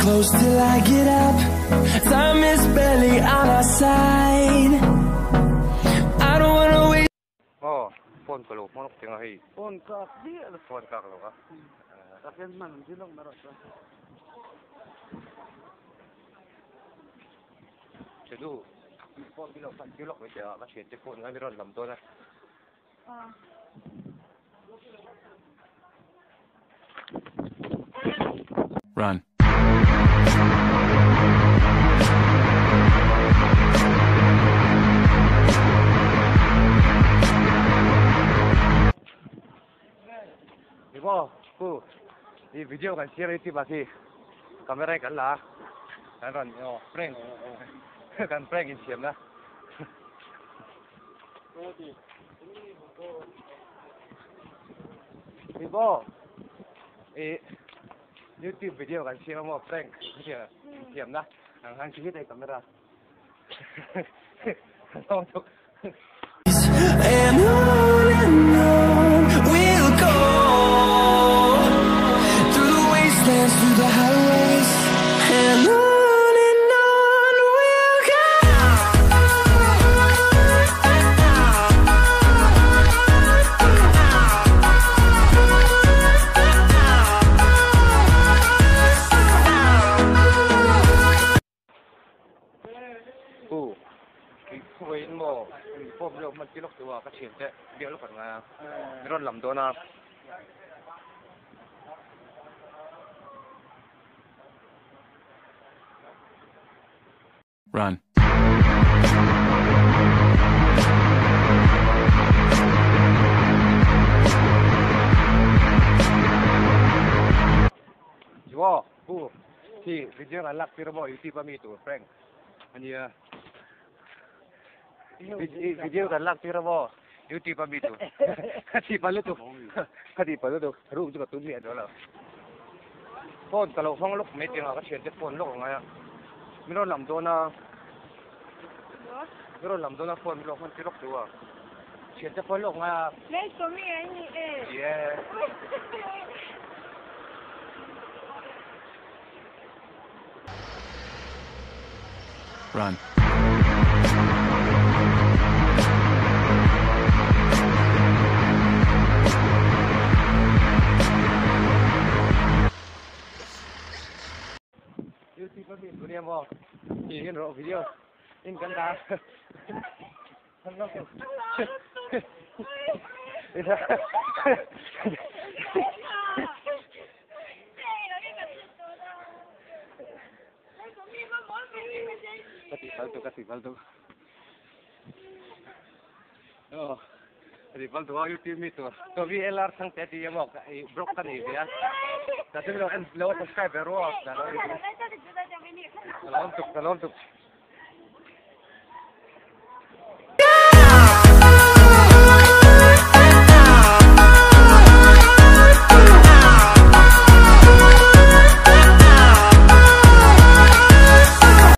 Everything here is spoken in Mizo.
close till I get up. Time is barely on our side. I don't wanna wait. Aw, phone ka lo hmang lawk teng a hei. Phone ka ak diah lo. Phone ka ak lo a. Ka hian hman an ti lawk na rawh chuan. Chulu, phone bi lo hman tir lawk mai teh a, ka thiante phone ngai mi rawn lam dawn a. Run. Ni maw pu i video kan share youtube ah khi camera in kan la a kan rawn aw prank kan prank insiam na. Ni maw i youtube video kan siam a maw prank insiam na ang han khi hei camera And on and on we'll go through the wastelands, through the highways, and on and on we'll go. Pu, i khawiin maw in form lawk hman ti lawk tûr a ka thiante biak lawk an ngai a, min rawn lam dawn a. Run. Chuaw, Pu, khi video kan lak tir maw youtube a mi tur prank a nia. Video kan lak tir maw youtube a mi tur. Ka ti pal lutuk. Ka ti pal lutuk. Room chu ka tum miah dawn lo. Phone ka lo hmang lawk mai tih ang a ka thiante phone lawk a ngai a. Min rawn lam dawn a. Min rawn lam dawn a phone min lo hman tir lawk chu a. Thiante phone lawk ngai a. Yeah. Run. YouTube a mi dunia maw ti hian rawh video in kan dah Ka tih fal tuk ka tih fal tuk aw ka tih fal tuk a youtube mi tur to VLR Thangte a ti emaw i blog ka nei ve a ta chu lo en lo subscribe ve ru a ka lo ka lawm tuk ka lawm tuk.